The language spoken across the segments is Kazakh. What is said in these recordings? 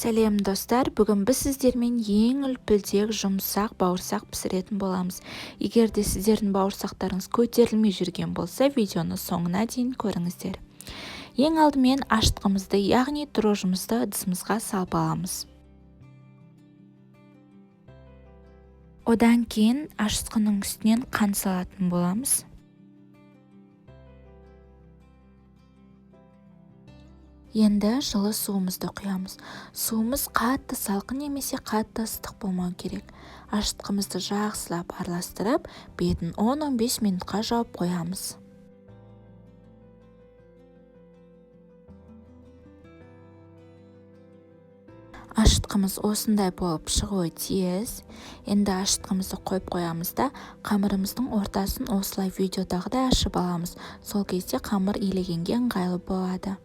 Сәлем, достар! Бүгін біз сіздермен ең үлпілдек, жұмсақ бауырсақ пісіретін боламыз. Егер де сіздердің бауырсақтарыңыз көтерілмей жүрген болса, видеоны соңына дейін көріңіздер. Ең алдымен ашытқымызды, яғни дрожжымызды ыдысымызға салып аламыз. Одан кейін ашытқының үстінен қант салатын боламыз. Енді жылы суымызды құямыз. Суымыз қатты салқын немесе қатты ыстық болмау керек. Ашытқымызды жақсылап араластырып, бетін 10-15 минутқа жауып қоямыз. Ашытқымыз осындай болып шығуы тиіс. Енді ашытқымызды қойып қоямыз да, қамырымыздың ортасын осылай видеодағыдай ашып аламыз. Сол кезде қамыр илегенге ыңғайлы болады.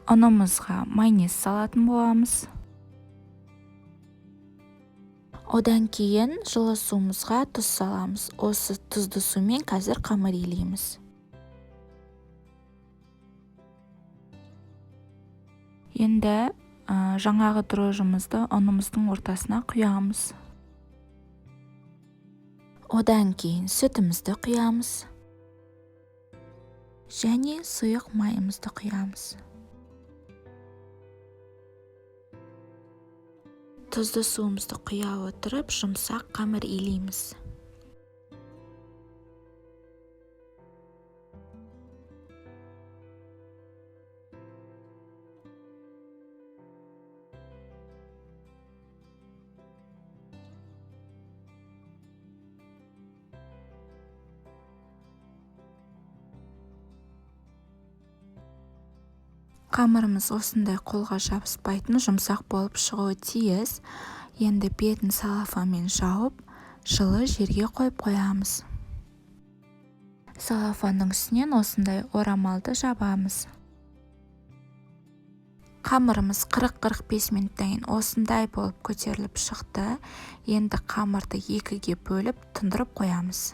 Ұнымызға майонез салатын боламыз. Одан кейін жылы суымызға тұз саламыз. Осы тұзды сумен қазір қамыр илейміз. Енді жаңағы дрожжымызды ұнымыздың ортасына құямыз. Одан кейін сүтімізді құямыз. Және сұйық майымызды құямыз. Тұзды суымызды құя отырып, жұмсақ қамыр илейміз. Қамырымыз осындай қолға жабыспайтын жұмсақ болып шығуы тиіс. Енді бетін салафанмен жауып, жылы жерге қойып қоямыз. Салафанның үстінен осындай орамалды жабамыз. Қамырымыз 40-45 минуттан кейін осындай болып көтеріліп шықты. Енді қамырды екіге бөліп, тұндырып қоямыз.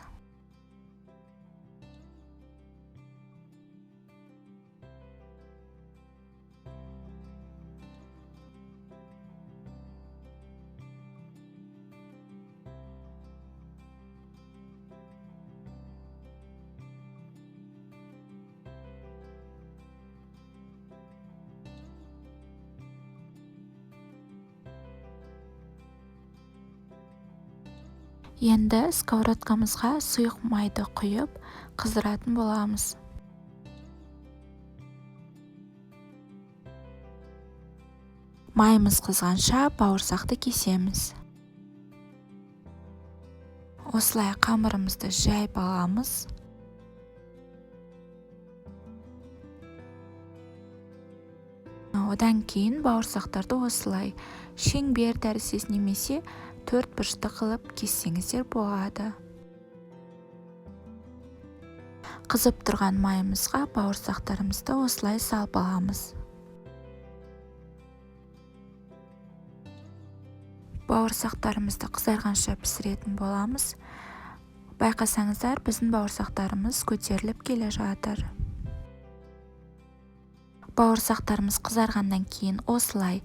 Енді сковородкамызға сұйық майды құйып, қыздыратын боламыз. Майымыз қызғанша бауырсақты кесеміз. Осылай қамырымызды жайып аламыз. Одан кейін бауырсақтарды осылай шеңбер тәріздес немесе төрт бұрышты қылып кессеңіздер болады. Қызып тұрған майымызға бауырсақтарымызды осылай салып аламыз. Бауырсақтарымызды қызарғанша пісіретін боламыз. Байқасаңыздар, біздің бауырсақтарымыз көтеріліп келе жатыр. Бауырсақтарымыз қызарғаннан кейін осылай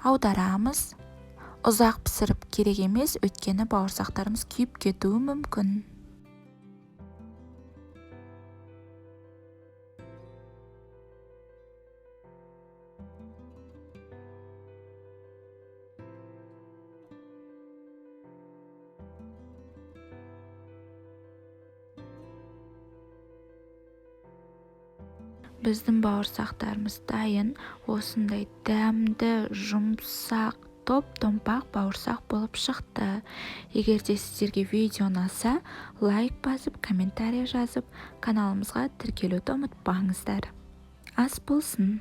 аударамыз. Ұзақ пісіріп керек емес, өйткені бауырсақтарымыз күйіп кетуі мүмкін. Біздің бауырсақтарымыз дайын. Осындай дәмді, жұмсақ, топ-томпақ бауырсақ болып шықты. Егер де сіздерге видео ұнаса, лайк басып, комментарий жазып, каналымызға тіркелуді ұмытпаңыздар. Ас болсын!